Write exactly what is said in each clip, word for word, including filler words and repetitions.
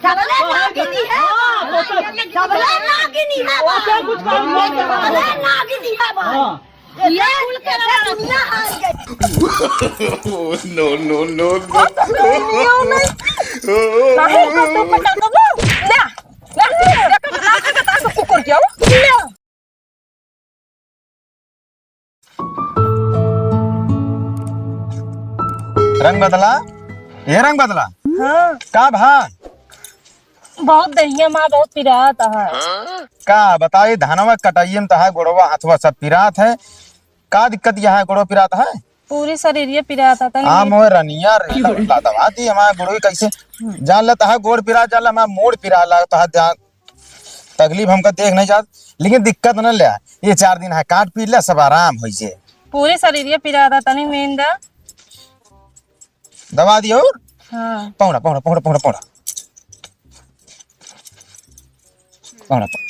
डबले नागिनी है। हाँ, तो, तो, डबले नागिनी है बा। तो कुछ काम नहीं करना। डबले नागिनी है बा। हाँ। ये कुल के दुनिया हार गई। No, no, no, no। और तो दुनिया में काहे का तो पता तो वो? ले, ले, ले, ले, कुकुर क्या हो? ले। रंग बदला, ये रंग बदला। हाँ। का भा? बहुत दहिया माँ बहुत पिरात है। का बताई, धनवा कटाइए में तो है, गोड़वा हथवा सब पिरात है। का दिक्कत यहाँ है, गोड़वा पिरात है? पूरी शरीर ये पिरात है, तनी आ मोर रनिया रे, ला दवा दी हमारे गोड़वा कैसे? जान लेता है गोड़ पिरात, जान ले हमारा मूड़ पिरात लगता है, जान तकलीफ हमका देख नहीं जात, लेकिन दिक्कत न ले। ये चार दिन है, काट पी ले, सब आराम हो जे। पूरे शरीर ये पिराता, तनी नींद आ। दवा दियो और? हाँ। पौड़ा, पौड़ा, पौड़ा, पौड़ा, पौड़ा। पौड़ा, पौड़ा।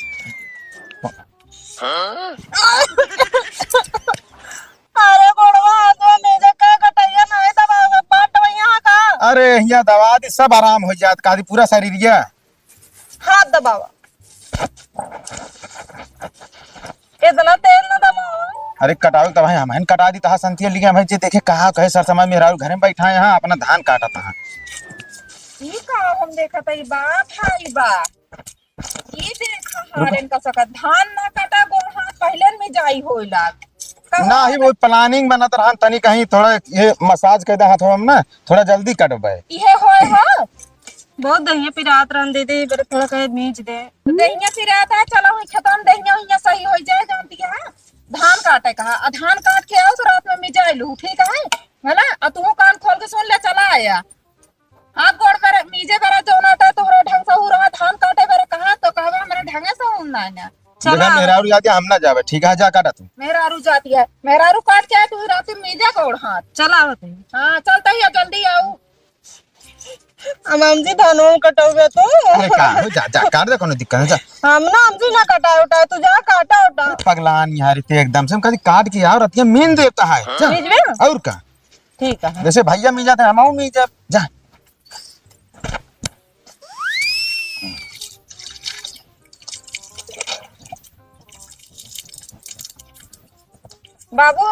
अरे गोड़वा, हाथवा में जे का कटैया नहीं दबावे, पाट वैया का? अरे, हिया दवा दी, सब आराम हो जात, का दी पूरा शरीर ये। हाथ दबावा। इतना तेल न दबावा। अरे कटावे तो भाई, हम हन कटा दी तहा संतिया लिखे, हम जे देखे कहा कहे सर समय मेहरारू घरे में बैठा है, यहाँ अपना धान काटत है। ई का हम देखत है, ई बा भाई बा। ई देखा रुको। हारेन का सकत धान ना काटा, गोड़ हाथ पहले में जाई होई लाग। कहो ना ही वो प्लानिंग बनत रहन, तनी कहीं थोड़ा ये मसाज कर दे हाथवा में ना, थोड़ा जल्दी कटबे। इहे होए हो। बहुत दहिया पिरात रहन दीदी, बरे थोड़ा कहे मीज दे। दहिया पिरात है, चलो हुई खतम, दहिया हुइया सही हो जाए, जानती है। धान काटे कहा, आ धान काट के आओ तो रात में मिजाई लू, ठीक है? है ना? आ तू कान खोल के सुन ले, चला आया। हाथ गोड़ पर मीजे बरा जौन आटा तोहरा ढंग से हो रहा, धान काटे बरा कहा तो कहवा हमरे ढंगे से हो ना ना। चला देखा, आवत। मेहरारू जाती है, हम ना जावे, ठीक है? जा काटा तू। मेहरारू जाती है, मेहरारू काट के आए, तू रात में मीजे गोड़ हाथ। चला आवत है। हाँ, चलता ही है, जल्दी आओ। हम, हम जी धनों कटौबे तो। अरे का हो, जा, जा, काट दे, कोनो दिक्कत नहीं, जा। हम ना, हम जी ना कटाए उठाए, तू जा काटा उठा। पगलान यार, इतने एकदम से हम कभी काट के आओ, रतिया मीन देता है, जा। बीच में? और का? ठीक है। जैसे भैया मिल जाते हैं, हम मीन जा, जा। बाबू,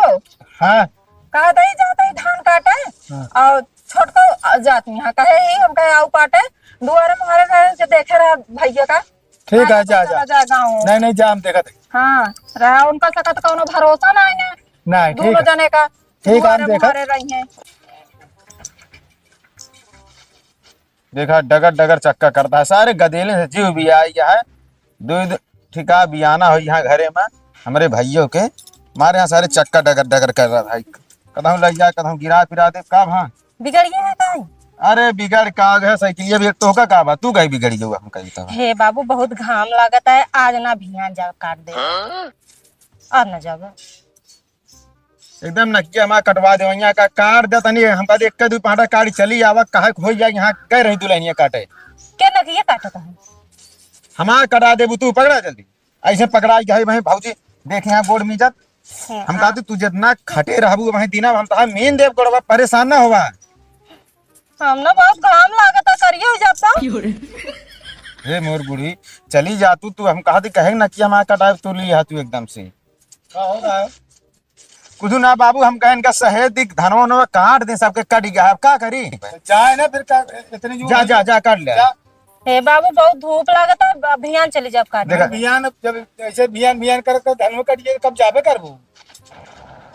हाँ। का दई जात है धान काटे, हाँ। और छोटको जात यहाँ कहे ही हम कहे आऊ काटे, दुआरे मुहारे रहे से देखे रहा भैया का। ठीक है, जा, जा। जा गाँव। नहीं, नहीं, जा, हम देखत है। हाँ, रहा उनका सकत कौनो भरोसा ना है ना। नहीं, ठीक दोनों है। जने का ठीक है, हम दुआरे देखत। मुहारे रही हैं। देखा, डगर डगर चक्का करता है, सारे गदेले से जीव भी आई है। दो, दो ठिका बियाना हो यहाँ घरे में, हमरे भइयो के मारे यहाँ सारे चक्का डगर डगर कर रहा है। कदहूँ लग जाए, कदहूँ गिरा पिरा दे, का भा? बिगड़ गया है काई? अरे बिगड़ का है, साइकिलिया भी तोहका का बा, तू काई बिगड़ गयो, हम कही तो। हे बाबू, बहुत घाम लागत है, आज ना भियान जाओ काट दे। आज ना जाओ। एकदम नकिया हमार कटवा दे, वहिया का काट दे तनी, हमका देख के दू पाटा काट चली आवा, कहे हो जाए यहाँ गए रही दुल्हनिया काटे। के नकिया काटत है? हमार कटा देबू तू, पकड़ा जल्दी। ऐसे पकड़ाई गए वहीं भौजी, देख यहाँ गोड़ मीजत। हम हाँ। कहते तू जितना खटे रहबू वहीं दिना हम तहा मीन देब गोड़वा, परेशान ना होवा। हम ना बहुत घाम लागत है, करिए हो जाता। हे मोर बूढ़ी, चली जा तू, तू हम कहते कहे ना कि हमार कटाए तू ली है तू एकदम से। का हो रहा है? कुछ ना बाबू, हम कहे इनका सहेज दी, धनवा वनवा काट दे, सबके कट गया, अब का करी? जाए ना फिर, का इतनी जो जा, जा, जा, काट ले। जा। हे बाबू, बहुत धूप लागत है, अब भियान चली जाब काटे। देखा। भियान, अब जब ऐसे भियान, भियान करत, करत धनवा कट गया, कब जाबे करबू?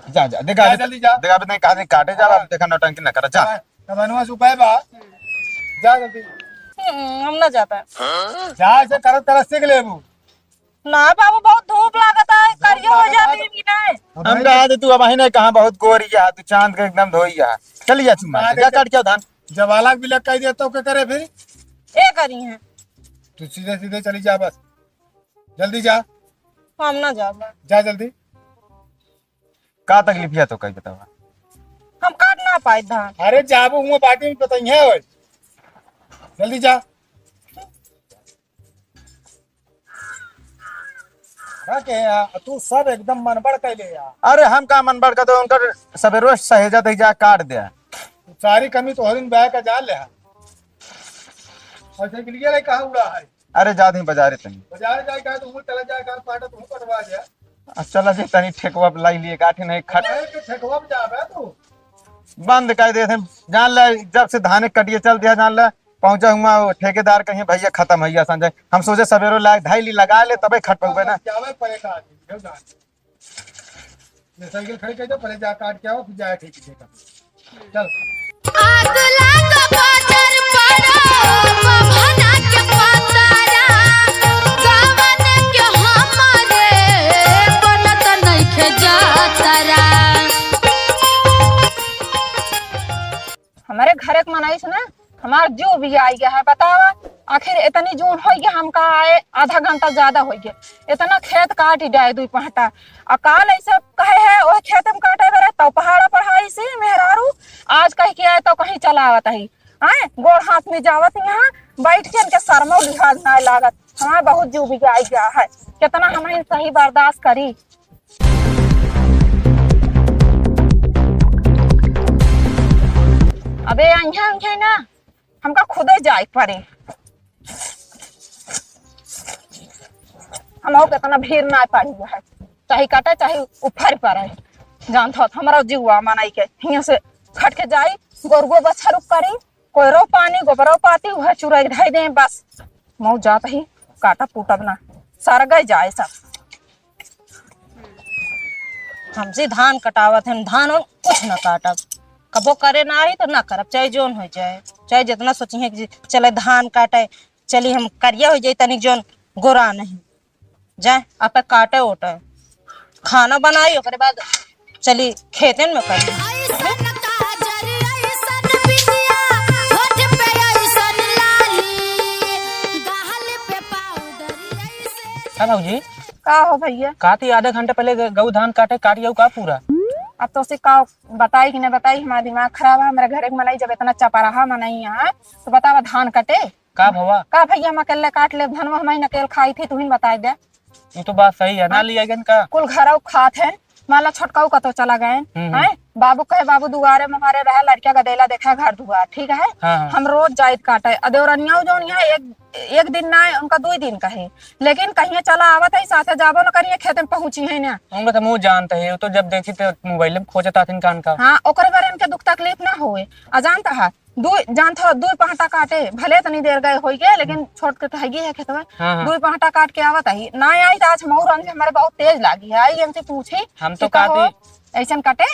जा, जा, देखा, जा, अभी, जल्दी जा। देखा, अभी नहीं कहा, नहीं काटे जा, हाँ। अब देखा, नौटंकी ना करा, जा। हाँ, तब धनवा से उपाय बा, जा जल्दी। हम्म, हम ना जाता। जा, ऐसे करत, करत सीख लेबू। ना बाबू, बहुत धूप लागत है, करियो हो जाती है कि नहीं? हम कहा तो तू अब ही नहीं कहा, बहुत गोरी है, तू चांद के एकदम धोई है। चल जा, चुम्मा, जा काट के धान। जब अलग बिलक कह दिया तो क्या करे फिर? ए करी है। तू सीधे सीधे चली जा बस, जल्दी जा। हम ना जाब। जा जल्दी। का तकलीफ है तो कही बतावा। हम काट ना पाए धान। अरे जाबू हुआ पार्टी में बताइए ओए। जल्दी जा। का के यार, तू सब एकदम मनबड़ कैले यार। अरे हम का मनबड़ का, तो उनका सवेरे सहेजा दे जा काट दे। सारी कमी तो हरिन बाय का जान ले। और साइकिलिया ले कहाँ उड़ा है? अरे, जा दे बाजारे तनी। बाजार जाए का, तू चला जाए, काट पाटा तू कटवा दे। आ, चला जे तनी ठेकवा पे लाई लिए, काटे नहीं खट। अरे, तो ठेकवा पे जाबे तू। बंद कर दे थे, जान ले, जब से धाने कटिए चल दिया, जान ले, पहुंचा हुआ वो ठेकेदार कहीं, "भैया, खत्म है, संजय।" हम सोचे सवेरे लाग धाई ली लगा ले, तबे खट पउबे ना। जावे पड़ेगा आदमी, जो जान। ये साइकिल खड़ी कर दो, पहले जा काट के आओ, फिर जाए ठेके से। चल। आग लाग बाजार पड़ो, बभना के पतरा, गावन के हमरे बनत नइखे जातरा। हमरे घरे के मनई से ना, हमार जीव भी आई गया है। बतावा, आखिर इतनी जून होई गया, हमका आए आधा घंटा ज्यादा होई गया, इतना खेत काट डाए दुई पहटा। आ काल ऐसे कहे है, ओह खेत में काटे बरे, तो पहाड़ा पढ़ाई से मेहरारू, आज कह के आए, तो कहीं चला आवत ही। आए, गोड़ हाथ में जावत यहाँ, बैठ के इनके शर्मो लिहाज ना लागत। हमार बहुत जीव भी आई गया है, कितना हम सही बर्दाश्त करी। अबे, अइहें, अइहें ना, हमका खुदे जाए के पड़े। हम हो कितना भीड़ ना पड़ी है, चाहे कटे, चाहे उफर पड़े। जानत हो, हमरा जीवा मनई के हियां से खट के जाई, गोरुओ बछरू करी, कोयरो पानी, गोबरो पाती, उहे चुरई धई दे बस। मऊ जात ही काटब कूटब ना, सरगै जाए सब। हमसे धान कटावत हैं, धान और कुछ ना काटब। कबो करे ना आई तो ना करब, चाहे जोन हो जाए, चाहे जितना सोची है कि चले धान काटे, चली हम करिया हो जाए, तनिक जोन गोरा नहीं जाए, आप काटे ओटे, खाना बनाई, ओकरे बाद चली खेतन में करी। ऐसन काजर, ऐसन बिंदिया, होठ पे ऐसन लाली, गाल पे पाउडर ऐसे। का भौजी? का हो भैया? का थी आधा घंटा पहले ग-, गऊ धान काटे, काट गऊ का पूरा? अब तो से का बताई कि ना बताई, हमारा दिमाग खराब है। हमारे घरे के मनई जब इतना चपराहा मनई है, तो बतावा धान कटे? का भवा? का भैया, हम अकेले काट ले धनवा, हम ही अकेले खाई थी, तू ही बताई दे। ये तो बात सही है, ना हाँ। लिया गन का? कुल घरऊ खात है, मान ला छोटकाऊ कतो चला गए, हम्म, हम्म। हैं? बाबू कहे, बाबू दुआरे मुहारे रहे, लड़किया गदेला देखे घर दुआर, ठीक है? हाँ, हाँ। हम रोज जाइत काटे, अदेवरनिया जौन है, एक, एक दिन ना, उनका दुई दिन कहे, लेकिन कहीं चला आवत है, साथे जाबो न करिए, खेत में पहुँची है ना। उनका तो मुँह जानते हैं, वो तो जब देखी तो मोबाइल में खोजत आथिन कान का। हाँ, ओकरे बारे इनके दुख तकलीफ ना होए, आ जानता है, दू, जानत हो, दू पहटा काटे, भले इतनी देर गए होई गए, लेकिन हम्म। छोट के तो हैगे है खेतवा। हाँ, हाँ। दू पहटा काट के आवत ही। ना आई तो आज हमहू रंज, हमारे बहुत तेज लागी है। आई इनसे पूछी हम तो कि कहो, कहती ऐसन काटे?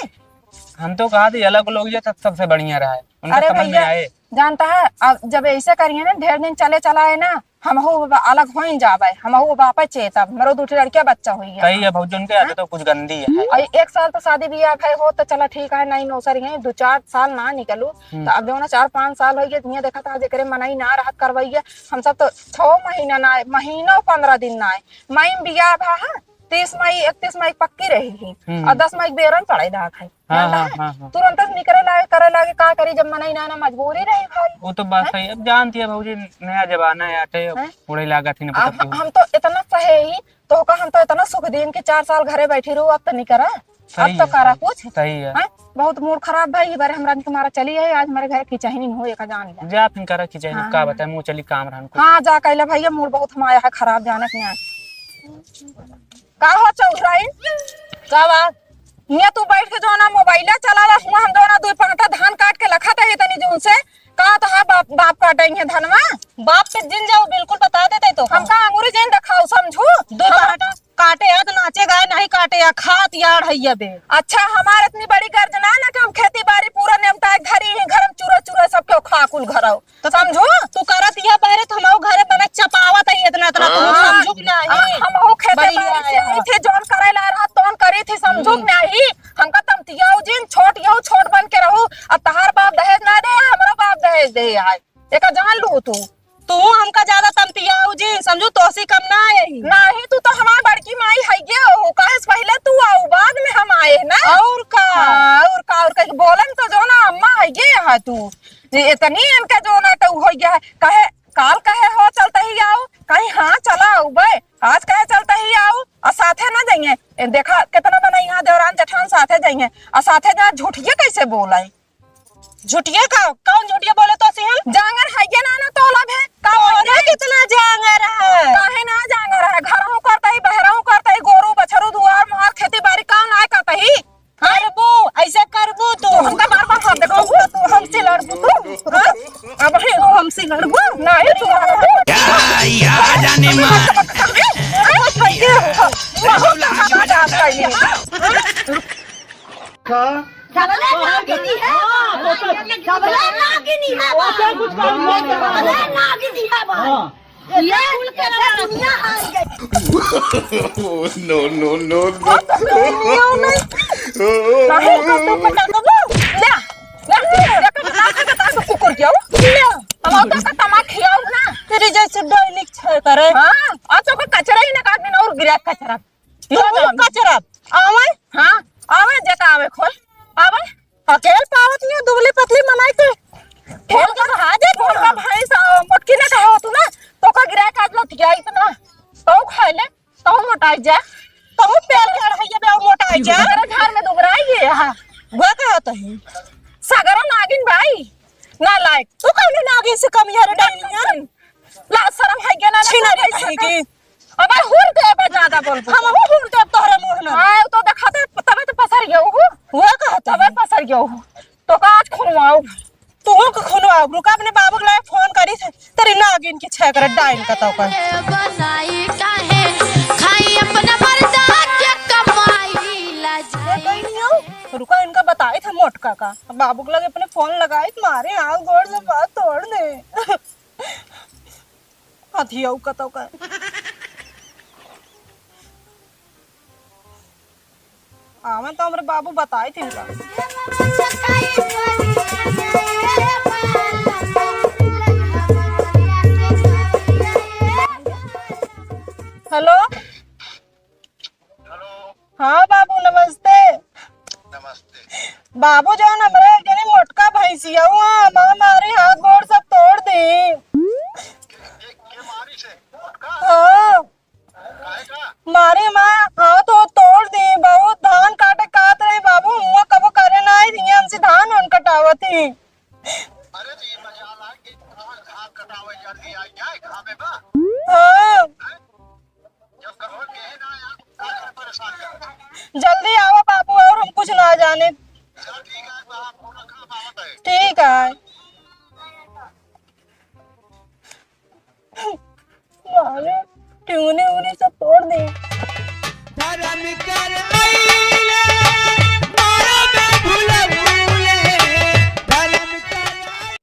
हम तो कहती अलग लोग ये सब सबसे बढ़िया रहा है। उनका अरे समझ में भैया, आए। जानता है, अब जब ऐसे करिए ना, ढेर दिन चले चलाए ना, हमहू बा-, अलग होइन जाबे, हमहू बापे चेतब, हमरो दू ठे लड़किया बच्चा होई है। सही है भौजी, उनके हाँ? आदत तो कुछ गंदी है। और एक साल तो शादी बियाह भए हो तो चला ठीक है, नहीं नौसरी है, दो चार साल ना निकलू, हम्म। तो अब जो ना चार पाँच साल होई गए, दुनिया देखा था जेकरे मनई ना रहत करवैया, हम सब तो छह महीना ना आए, महीनों पन्द्रह दिन ना आए, मई में बियाह भा है, तीस मई, इकतीस मई पक्की रही थी, हम्म। और दस मई के बेरन पड़े दाग है। हाँ, जानता हाँ, है? हाँ, हाँ। तुरंत निकरे लागे, करे लागे, का करी जब मनई ना, ना मजबूरी रही भाई। वो तो बात हैं? सही है। अब जानती है भौजी, नया जमाना है, आटे हैं? उड़े लागत ही ना आ, पता हम, क्यों। हम तो इतना सहे ही, तो का हम तो इतना सुख दीन कि चार साल घरे बैठी रहू, अब तो निकरा, अब सही तो है, करा सही, कुछ। सही है। हैं? बहुत मूड खराब भाई, ये बारे हमरा के मारा चली है, आज हमारे घर की चहनी हो, एक जान ले। जा फिर करा की चहनी, हाँ, का हाँ। बताए, मुँह चली काम रहन कुछ। हाँ, जा कहले भैया, मूड बहुत हमारा है खराब, जानत नहीं। का हो चौधराइन? का बा? हियां तू बैठ के जौना मोबाइला चलावा, हुआं हम जौना दुई पांटा धान काट के लखत है तनी जून से। का तोहार बाप, बाप काटेंगे धनवा? बाप पे जिन जाओ, बिल्कुल बता देते तो। हमका अंगूरी जिन दिखाओ, समझू? दुई हम पांटा काटे या तो नाचे गाए, नहीं काटे या खात यार है ये बे। अच्छा, हमार इतनी बड़ी गर्जना ना कि हम खेती बाड़ी पूरा नेमता है, घरी ही घर में चूरा चूरा सब क्यों खा कुल घरौ। तो समझू? तू करत यह बहरे तो हमहू घरे बने चपावत है इतना, इतना, तू हाँ। समझू कि नहीं? हाँ, हमहू खेते बढ़िया बाड़ी से है। आई थी, जौन करे ला रहा, तौन करी थी, समझू हम्म। कि नहीं? हमका तमतियाऊ जिन, छोट यहू छोट बन के रहू। अब तहार बाप दहेज ना दे, हमरा बाप दहेज दे आए। एका जान लू तू। तू हमका ज्यादा तमतियाऊ जिन, समझू तोसी कम ना आई। नहीं, तू तो हमार बड़की माई है गे हो, काहे से पहले तू आऊ, बाद में हम आए ना। और का? हाँ, और का, और का, बोलन तो जौना अम्मा है गे यहाँ तू। जे इतनी इनका जौना तो हो गया है, कहे, काल कहे हो चलते ही आओ, कहीं हाँ चला आउबे, आज कहे चलते ही आओ, और साथे ना जाइए। ए, देखा कितना बना यहाँ देवरान जेठान साथे जाइए, और साथे जा झूठिया कैसे बोले? झूठिया का? कौन झूठिया बोले तो सी हम? जांगर है ये ना, ना तोला भे, का तोहरे होने? कितना जांगर है। काहे ना जांगर है? घरहूँ करतही, बहरहूँ करतही, गोरू, बछरू, दुआर, मुहार, खेती बारी, काम ना करतही? करबू, ऐसे करबू तू। हमका बार बार हाथ देखाबू, तू हमसे लड़बू तू, हाँ? अब हे तू हमसे लड़बू, ना हे तू लड़बू। या, या, जाने मार। अरे भैया, बहुत खराब बात कर ली। का? सबले नागिनी है। सबले नागिनी है। सबले नागिनी है बा। हाँ। ये कुल के दुनिया आ गई। No, no, no, no। नहीं, तो तू पता तो वो। ले, ले, ले, ले, कुकुर क्या हो? ले, हम तो का तमा खियाओ ना। तेरे जैसे डाइनिक छे करे। हाँ, और तो कोई कचरा ही ना काटने ना और गिरा कचरा। तू कचरा। आवे? हाँ, आवे, जेका आवे खोल। आवे? अकेल पावत नहीं, दुबली पतली मनाई के। खेल के कहा दे, भोलका भैंस, अ, मक्खी ना कहा हो तू ना, तो का गिराए काट लो, ठीक है, इतना। तो खाए ले, तो मोटाई जा, तो पेल के अढ़ाई बे मोटाई जा। तेरे घर में दुबराई है, हाँ। वो कहत है। सगरो नागिन भाई, नालायक। तू कौन नागिन से कम यार, डाइनिया? लाज शरम है क्या ना, ना छिनारी भाई कहीं की। अबे हुर दे बे, ज्यादा बोलबू। हम वो हुर दे तोहरे मुंह में। हाँ, तो देखाते, तबे तो पसर गयो हूँ। वो कहते तबे हैं। पसर गयो हूँ। तो का आज खुनवाओ? तू के खुनवाओ, रुका, अपने बाबू के लिए फोन करी थे, तेरी नागिन की छेकर डाइन का तो कर। बनाई काहे, खाई अपना मर्दा के कमाई ला ये जाई। कहीं नहीं हो, रुका, इनका बताए थे मोटका का, बाबू के लगे अपने फोन लगाए, मारे हाथ गोड़ से बात तोड़ दे। हथियाऊ कतौ का। आवे तो हमरे बाबू बताए थे इनका। हेलो। हेलो। हाँ बाबू, नमस्ते। नमस्ते। बाबू, जौन हमरे एक जनी मोटका भैंसिया हुआ, हमार मारी हाथ गोड़ सब तोड़ दी। के, के मारी से? मोटका? हाँ। काहे का? मारी माँ हाथ हो तोड़ दी, बहुत धान काटे कात रही बाबू, हुआ कबो करे ना आई, ये हमसे धान उन कटावत ही। अरे तो ये मजाल है कि धान, धान कटावे जल्दी आई जाए, घामे बा। हाँ। जब कहो के ही ना यार, काहे परेशान कर? जल्दी आवा बाबू, और हम कुछ ना जाने। चल ठीक है, तो आप पूरा काम आवत है। ठीक है। मारे, टिंगनी उंगनी सब तोड़ दी। धर्म कर आइले, मारे में भूल भूले, धर्म कर आइले।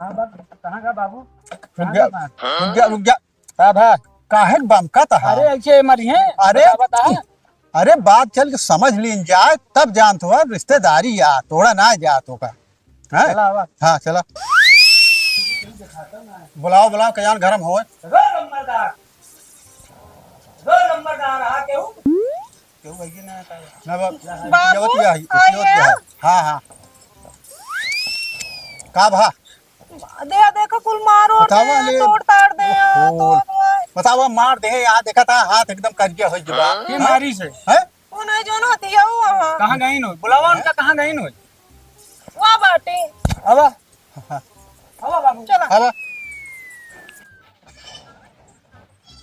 हाँ, बाबू, कहाँ का बाबू? रुक कहाँ जा, का बात? रुक जा, रुक जा। का भा, काहे के बमकत हा? अरे, ऐसे मरी हैं? अरे, बता, बता। अरे, बात चल के समझ लीन जाए, तब जानत हो, रिश्तेदारी या, तोड़ा ना जात हो का। हैं? चला, आवा। हाँ, चला। बुलाओ, बुलाओ, कल्याण घर में होए। रो लंबरदार। रो लंबरदार, आ केहू? केहू है कि ना आता है? ना बाप। बाबू, ये बतिया है, ये आइए। बतिया है। हाँ, हाँ। का भा? दे, देखो, कुल मार ओर बतावा दे, ले। तोड़ ताड़ दे, ओहो। तोड़, तोड़। बतावा, मार दे, यहाँ देखा था, हाथ एकदम करिया हो गया। के हाँ? मारी से? हैं? कौन है, जौन होती है वो वहाँ? कहाँ गई नो? बुलावा उनका, कहाँ गई नो? वाह बाटे। आवा। आवा बाबू। चला। आवा।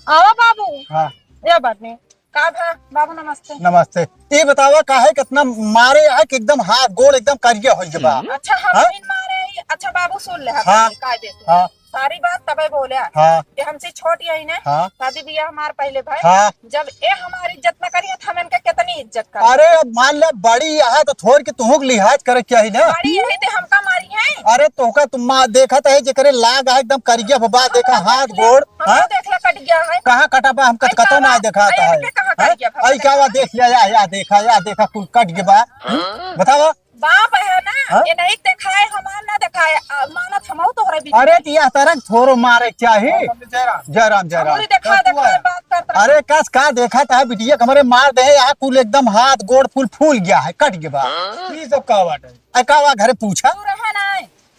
आवा बाबू। हाँ। या बात नहीं। का भा? बाबू नमस्ते। नमस्ते। ई बतावा काहे कितना मारे है कि एकदम हाथ गोड़ एकदम करिया हो गया बा? हम्म। अच्छा, हम हाँ? नहीं मारे। अच्छा बाबू सुन ले, हम हाँ। नहीं कायदे से। हाँ। सारी बात तबे बोले। हाँ। कि हमसे छोट यही ने। हाँ। शादी बियाह हमार पहले भाई। हाँ। जब ए हमारी इज्जत न करी तो हम इनके कितनी इज्जत कर? अरे अब मान ले बड़ी है तो थोड़ के तुहूँ के लिहाज करे के चाही ना। बड़ी यही ते हमका मारी है। अरे तोहका तुम माँ देखत है जेकरे लाग है एकदम करिया बबा, देखा हाथ गोड़, हमका हाँ? देख ले कट गया है। कहाँ कटा बा? हमका तो कटो ना देखा है। इनके कहाँ कट गया बा? आई क्या बा? देख या, या, या देखा, या देखा कुल कट गया बा। बतावा। बाप है ना, हाँ? ये नहीं देखाए, हमार ना देखाए, आ, मानत हमहू तोहरे बीच अरे में। तो यह तरह थोरो मारे चाही। जय राम। जय राम, जय राम। हमरी देखा, देखा बात करत रहा। अरे कस का देखा था बिटिया, हमरे मार दे, यहाँ कुल एकदम हाथ गोड़ फूल फूल गया है, कट गया बा। ई सब का बात है? अरे का बा घरे पूछा? तू रहा ना।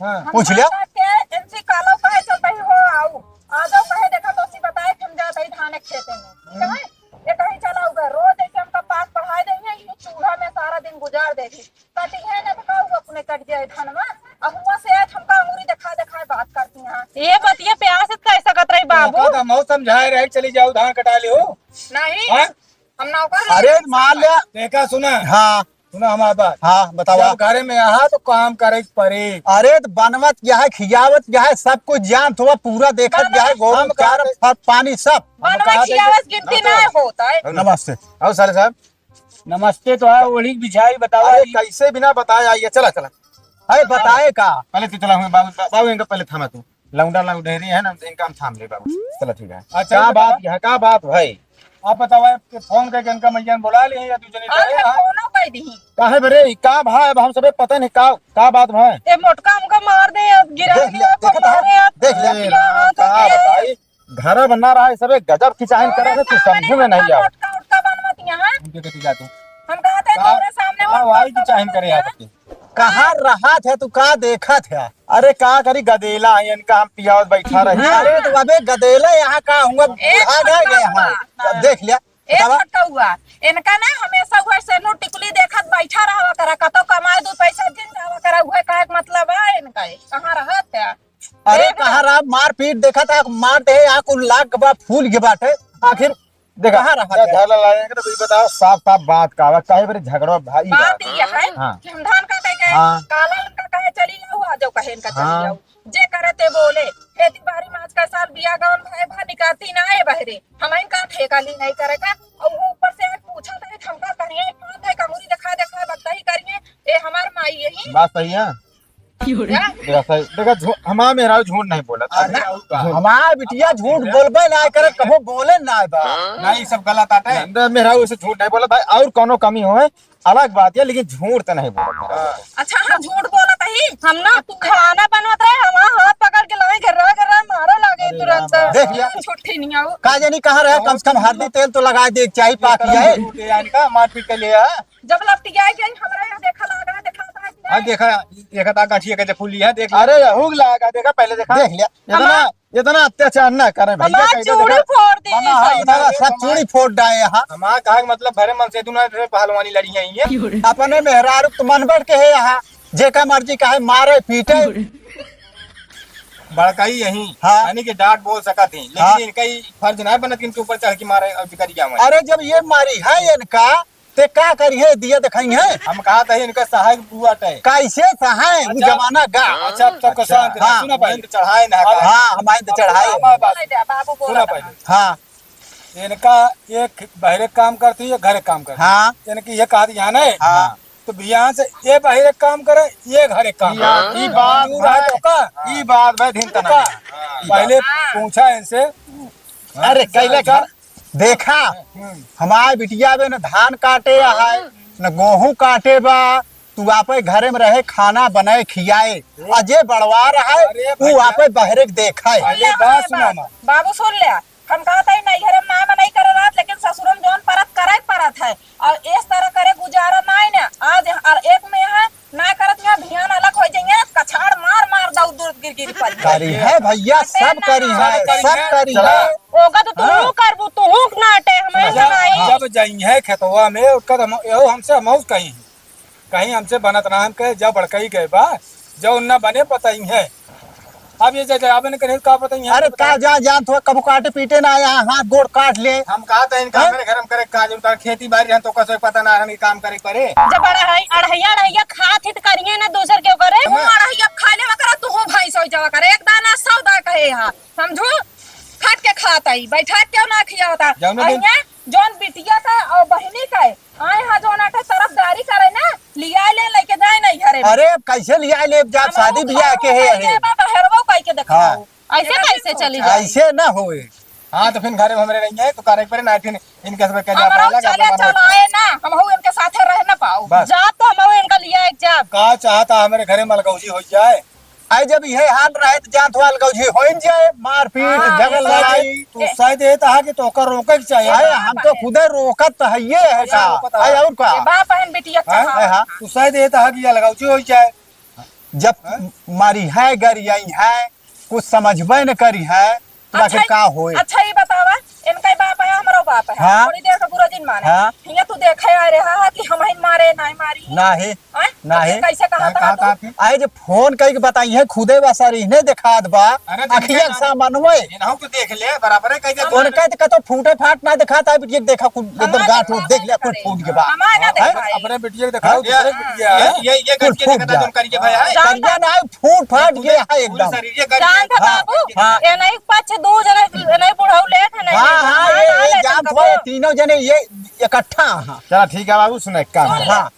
हाँ। हम पूछ लिया? बात के इनसे कालो कहे चल रही हो, आओ। आ जाओ कहे देखा तो उसी बताए कि हम जाते ही धान एक खेते में। हम्म। कहे, ये कहीं चला उधर, रोज ऐसे हमका पाठ पढ़ाए देंगे, ये चूल्हा में सारा दिन गुजार देगी। कटी है ना तो का हुआ, अपने कट जाए धनवा। अब हुआ से आज हमका अंगूरी दिखा दिखाए बात करती हैं। ये बतिया प्यार से कैसे तो हम समझाए रहे, चली जाओ, धान कटा लियो। नहीं, हाँ? हम नौकर अरे, मार लिया। देखा, सुना। हाँ। सुना हमार बात। हाँ, बतावा। जब घरे में आहा तो काम करे के पड़े। अरे, तो बनवत क्या है, खियावत क्या है, सब कुछ जानत हुआ, पूरा देखत क्या है, गोरू, हम चारा, कहते फल, पानी सब। हम बनवत कहते खियावत गिनती ना होता है। नमस्ते। आओ साले साहब। नमस्ते तो है, ओढ़ी बिछाई बतावा अरे, ई। कैसे बिना बताए आई है? चला, चला। अरे, बताए का? पहले तू चला, हुए बाबू, बा-, बाबू, इनका पहले थामा तू। लौंडा लौंडेरी है ना, इनका हम थाम ले बाबू। चला, ठीक है। अच्छा, का ये बतावा। बात है, का बात भाई? आप बतावा, कि फोन करके इनका मैया ने बुला लिए या तू जनी आज करे, हम हाँ? फोनो कर दी। काहे बरे, ई का भाई, अब हम सबे पता नहीं का, का बात भाई? ए मोटका हमका मार दे, अब गिरा देख लिया, दिया, देखा था? मारे, अब देख लिया। पिया, हाँ, तो का ये बताई? घरा बना रहा है, सबे गजब की चाहन करे, तू समझ में नहीं आओ। मोटका, मोटका बनवत यहाँ। उनके कति जा तू। हम कहा थे, का, तोरे सामने का मोटका भाई की चाहन करे यहाँ तक के? कहाँ रहा थे तू, का देखा थे? अरे का करी, गदेला है, इनका हम पियावत बैठा रही। अरे तो अबे गदेला यहाँ का हुआ, ए, बूढ़ा रह गया, हाँ। अब देख लिया, ए बतावा। छोटकउआ, इनका ना हमेशा उहे सेनुर टिकुली देखत बैठा रहवा करा, कतौ कमाए दू पैसा दिन जावा करा, उहे कहे के मतलब है इनका, कहाँ रहत है? अरे देख कहाँ रहा, मारपीट देखत है, मार दे, आँख उल्ला के बा, फूल के बाटे, आखिर देखा, कहाँ रहा क्या है? झाला लागे के तो बताओ, साफ साफ बात का बा, काहे बरे झगड़ा भाई बात बा? ये है हाँ। कि हम धान काटे के हाँ। काला इनका कहे चली जाओ, आ जाओ कहे इनका चली हाँ। जाओ, जे करे ते बोले, खेती बाड़ी में आज का साल बिया गवन भाई भा निकालती ना है बहरे, हम इनका ठेका ली नहीं करेगा। और वो ऊपर से एक पूछा था, हमका करिए, कौन है, कमूरी दिखा, दिखा, बकता ही करिए, ए हमार माई यही। बात सही है। देखा सही, देखा, झू-, हमार मेहरारू झूठ नहीं बोलत। अरे, झूठ हमार बिटिया झूठ बोलबे ना करे, कबो बोले ना बा। नहीं, सब गलत आटे। नहीं, मेहरारू ऐसे झूठ नहीं बोलत भाई, और कौनो कमी होए, अलग बात है, लेकिन झूठ तो नहीं बोलत। अच्छा, हम झूठ बोलत ही? हम ना खाना बनवत रहे, हमार हाथ पकड़ के लाई, गर्रा गर्रा मारे लागे तुरंत। देख लिया। छुट्टी नहीं आओ। का जानी कहाँ रहे, कम से कम हरदी तेल तो लगा दे, चाय पाक जाए। इनका मारपीट के लिए है। जब लपटिया गई, हमरा यहाँ देखा लागा, देखा था कि अब देखा, देखा था गाठिया कैसे फूली है, देख लिया। अरे, हुक लागा, देखा, पहले देखा। देख लिया। इतना, हमार इतना अत्याचार ना करे भैया, हमार कहीं तो चूड़ी देखा। फोड़ दी बना है, सब। इतना सब चूड़ी फोड़ डाए यहाँ। हमार कहा कि मतलब भरे मन से दुना रे पहलवानी लड़ी है ये। अपने मेहरारू तो मन बढ़ के है यहाँ, जेका मर्जी कहे, मारे, पीटे। बड़काई यही, हाँ। यानी कि डांट बोल सकत ही, लेकिन हाँ। इनका ही फर्ज ना बनत कि इनके ऊपर चढ़ के मारे और बिगड़ जावे। अरे, जब ये मारी है इनका, ते का करिहे, दिया देखाई है? हम कहा था इनका सहायक बुआ टे। कैसे सहाय? वो अच्छा। जमाना गा। अच्छा, अब सबको अच्छा। शांत रहो। हाँ। सुनो पहले। हम तो चढ़ाए ना अब कहा। हाँ, हम आए तो चढ़ाए। बाबू, बाबू, बाबू, बाबू बोला सुनो था। पहले। हाँ। इनका एक बहरे काम करती है, घरे काम करती है। हाँ। इनकी ये कहा दिया ना। हाँ। तो बिहान से ये बहरे काम करे, ये घरे काम करे। ई बात दूर है भाई, तो का? ई बात भाई, ढीम तो तना का? है। पहले पूछा इनसे। अरे, कैले घर देखा, हम्म। हमार बिटिया बे न धान काटे है, न गोहूँ काटे बा, तू आपे घरे में रहे, खाना बनाए, खियाए, अरे। आ जे बड़वा रहा है, अरे तू भैया। आपे बहरे के देखा है। अरे बात सुना ना। बाबू सुन ले, हम कहत है नैहर में ना मनई करे रहत, लेकिन ससुर में जौन परत करे के परत है, और इस तरह करे गुजारा ना है ना। आज हर एक में है, ना करत यहाँ भियान अलग हो जाइए, कछाड़ मार मार दऊ दूर गिर गिर पड़ जाए। करी है भैया, सब करी है, सब करी है। ओका तो तू हाँ। करबू, तू नाटे हमें जब, सुनाई। जब जाई है खेतवा में, ओका तो हम, एहो हमसे मौज कहीं, कहीं हमसे बनत ना, हम कहे जब बड़कई गए बा, जब ना बने पतई है। अब ये जा, जा, आपने करे का पता ही है, अरे बता। का जा, जान थोड़ा कबू काटे पीटे ना आया, हाथ गोड़ काट ले। हम कहा था इनका हाँ? मेरे घर में करे काज उनका खेती बाड़ी रहन तो कसो पता ना रहन कि काम करे पड़े। जब अढ़ाई, अढ़ैया, अढ़ैया खात ही तो करिए ना दूसर के करे। हाँ। अढ़ैया खा लेवा करा, तू हो भाई सोई जावा करे, एक दाना सौ दा कहे यहाँ, समझू? खट के खात आई, बैठा क्यों ना खिया होता? जौने दिन अहिया, जौन बिटिया का और बहिनी का है, आए हाँ जौन आटे तरफदारी करे ना, लिया ले लेके जाए नहीं घरे में। अरे अब कैसे लिया ले, जब शादी ब्याह के है, ये बाबा हेरवो कह के दिखाओ। हाँ। ऐसे कैसे चली जाए? ऐसे ना होए। हाँ, तो फिर घरे में हमरे रहिए, तो करे पर ना, फिर इनके सब के जा हमरा पाला, चले, घर में चलाए ना, हम हूँ इनके साथे रह ना पाओ। बस। जा तो हम हूँ इनका लिया एक जा। का चाहता हमरे घरे में अलगौजी हो जाए? आई जब इहे हाल रहे, तो जात वाल गौजी होइन जाए, मारपीट, हाँ, झगड़, लड़ाई। तू शायद ये तहा कि तोहका रोके के चाहिए। अरे, हम तो खुदे रोकत तो हइये है का? रोकत है। अरे, और का? ये बाप बहन बिटिया हाँ? चाहा। हाँ, हाँ। तू शायद ये तहा कि ये अलगौजी हो जाए। जब हाँ? मारी है, गरियाई है, कुछ समझबे न करी है, तो आखिर अच्छा, का होए? अच्छा, ये बतावा, इनका ही बाप है, हमरो बाप है। हाँ? थोड़ी देर का बुरा जिन माने। हाँ। हियाँ तू देखे आ रहा है कि हम ही मारे, नहीं मारी। नहीं। हैं? नहीं। तो कैसे कहा कहा था था तू? आपने? आए जे फोन कई के बताई है, खुदे बा सर, इन्हें देखात बा। अरे तो अखिया इनका के सामने। इनहू तो देख ले, बराबर है, कह दे। उनका तो कतो फूटे फाट ना देखात है, बिटिया के देखा कुल हमारे इधर गांठ उठ देख ले, कुल फूट के बा। हमारे ना हैं? देखाई। अपने बिटिया के दिखाओ, ये, दूसरे के बिटिया है। ये, ये कुल गंज के फूट देखा था जा। तुम करिए भाई, हैं? करिया ना, फूट फाट पूरे, गया है पूरे एकदम। शरीर ये गंज जान था हाँ, बाबू, हाँ। ये नहीं पाछे दो जने, ये नहीं बुढ़ऊ लेट है, नहीं हाँ, हाँ, हाँ, ये, हाँ, ये लेट जान है थोड़े कबो। तीनों जने ये इकट्ठा हाँ। चला ठीक है बाबू, सुन एक काम सुन करा। ले। हाँ।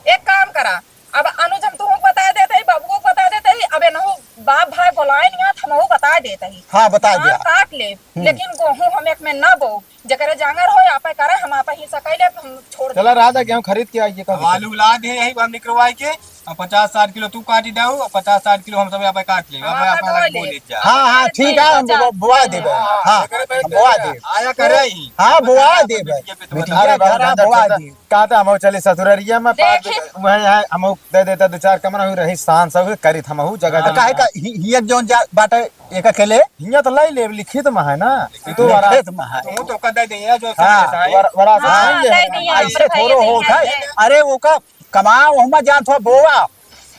एक काम करा, अब अनुज हम तुमको बता देते ही, बाबू को बता देते ही, अब इनहू बाप भाई बोलाए नहीं, हम हमहू बता देते ही। हाँ, बता धान दिया। काट ले, हम्म। लेकिन गोहूँ हम एक में ना बो, जकरे जांगर होय, आपे करे, हम आपे ही सकाई ले, हम छोड़ चला, दे। राजा गेहूं खरीद के आइए, कब अब आलू ला दे, यही हम निकरवाई के, अब पचास साठ किलो तू काटी दाऊ, अब पचास साठ किलो हम सब आपे काट ले, हम आपे आपे बोल ले। ले जा। हाँ, हाँ, ठीक है, हम बो-, बोआ देबे। हाँ, हाँ, एकरे पे हम बोआ देबे। आया करे ही। हाँ, बोआ देबे। बिटिया अरे, बाबा, घर झंझट बोआ छोड़ दे। दे। कहते हम चले ससुररिया में, पाँच देखी। वहीं है, हम दे देता दो चार कमरा हुई रही, शान सब करित हम हूँ, जगह हाँ। जमीन। काहे का, हि-, हिया जौन जा बाटे, एक अकेले? हिया तो लाई ले, लिखित में है ना। लिखित तो में। वरा-, लिखित में है। तू तो ओका दे दे, जो हाँ। सामने से है। वर-, वरा से हाँ, नहीं है। दे दे, ऐसे हमरे थोड़ो भैया होत है। दे दे। अरे, ओका कमाओ, हम जान थो बोआ,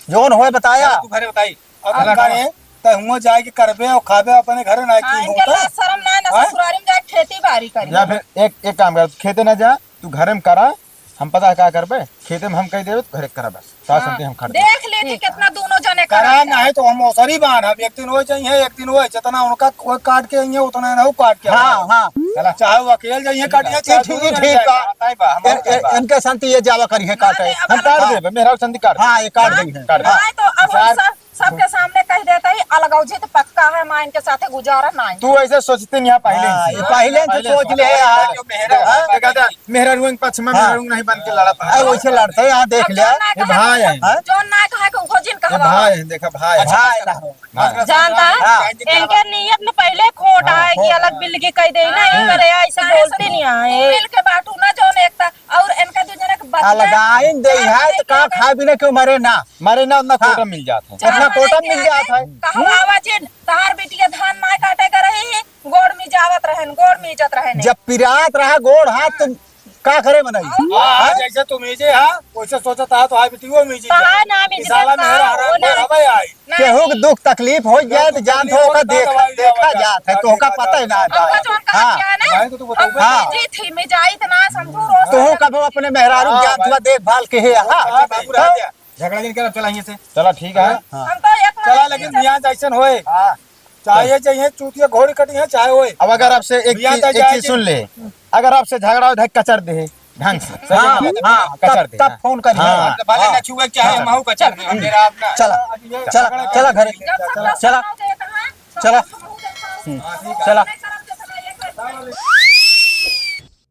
जौन होए बताया। तू घरे बताई। अब अरे, कहे, तो हुआ जाए के करबे और खाबे अपने घरे ना हाँ, की इनके होता। लाज शरम ना, ना हाँ? ससुरारी में जाए खेती बाड़ी करी। या फिर एक, एक काम कर, खेते ना जा, तू घरे में करा, हम पता है का करबे, खेते में हम कह देबे, तो घरे करा बस। का हाँ, समझे हम खड़ देबे। देख लीजिए ठीक है। कितना दोनों जने करा करत हैं। नहीं तो हम ओसरी बांध, हम एक दिन हो जाइए, एक दिन हो, जितना उनका कोई काट के आइए, उतना इन्हों काट के हाँ, आइए। हाँ। चला। चाहे वो अकेल जाइए काट ठीक, जाए, चाहे ठीक, दोनों ठीक, जने ठीक जाए। बा। बताई बा, हम ए-, बताई ए-, बा। इनके संती ये जावा करिए काटे। माने हम अपना काट हाँ। देबे, मेहरारू संती काट हाँ, देबे। ये काट हाँ, देंगे। काट देबे। हाँ। नहीं तो अब हम विचार सब सबके सामने कह देता ही, अलगौजी तो पक्का है, माँ इनके साथे गुजारा ना है। तू ऐसे सोचते नहीं, पहले हाँ, से। ये पहले से पहले सोच से। ले यार। जो मेहरा हाँ। देखा था, मेहरा रुंग पक्ष में हाँ। मेहरा रुंग नहीं बन के लड़ा था। अरे वैसे लड़ते हैं, यहाँ देख अब लिया। जौन ना ये कहा भाई है। हाँ? जौन ना कहा कि उनको जिन ये कहा भाई है, देखा भाई है। भाई ना हो। भाई। जानता है? हाँ। इनके नीयत में पहले खोट हाँ, आए कि खोट। अलग बिल्ली कह दे ना, हाँ। ये करे ऐसे बोलते नहीं आए। मिल के बाटू ना जौन एकता और इनका दू जने के बतिया अलगाइन दे है तो का खाए बिना क्यों मरे ना? मारे ना उतना हाँ। कोटा मिल जात है। उतना कोटा मिल जात है। कहवावा जिन, तहार बिटिया धान नाय काटे के रही, गोड़ में जावत रहन, गोड़ में इज्जत रहन। जब पिरात रहा गोड़ हाथ, तुम का करे मनई? हाँ, हाँ? जैसे तुम इजे हा, वैसे सोचत हा, तो हाय बिटियो में इजे तहार नाम इज्जत साला बा, मेहरा हराम वो ना। हवे आई। नहीं। केहू के दुख तकलीफ हो जाए, तो जान थो ओका देख, देखा जात है, तो ओका पता ही ना हमका था। जौन कहा हाँ। क्या ना? नहीं तो तू बताओ। हाँ। जी थी, मैं जाई तो ना समझू, रोज तू कबो अपने मेहरारू हाँ, जान थो देखभाल के है, हाँ। हाँ, बाबू रह गया। झगड़ा जिन करब, चला हियां से। चला, ठीक है। हाँ। हम तो एक चला, महीने लेकिन से मियाँ जैसन होए। हाँ। चाहे, चाहे चूतिया घोड़ी कटी है, चाहे होए। अब अगर आपसे एक मियाँ चीज, तो एक जाए चीज जिन। सुन ले, अगर आपसे झगड़ा हो, कचर दे, ढंग से। हाँ, हाँ, कचर तब, दे, तब हाँ। फोन करिए। हाँ। भले हाँ। ना छुए, चाहे हाँ। हम आहू कचर दे, हम डेरा आप ना। चला, चला, चला घरे। जब सब चला। लोग सुनाओ देता है, चला। हम्म। चला।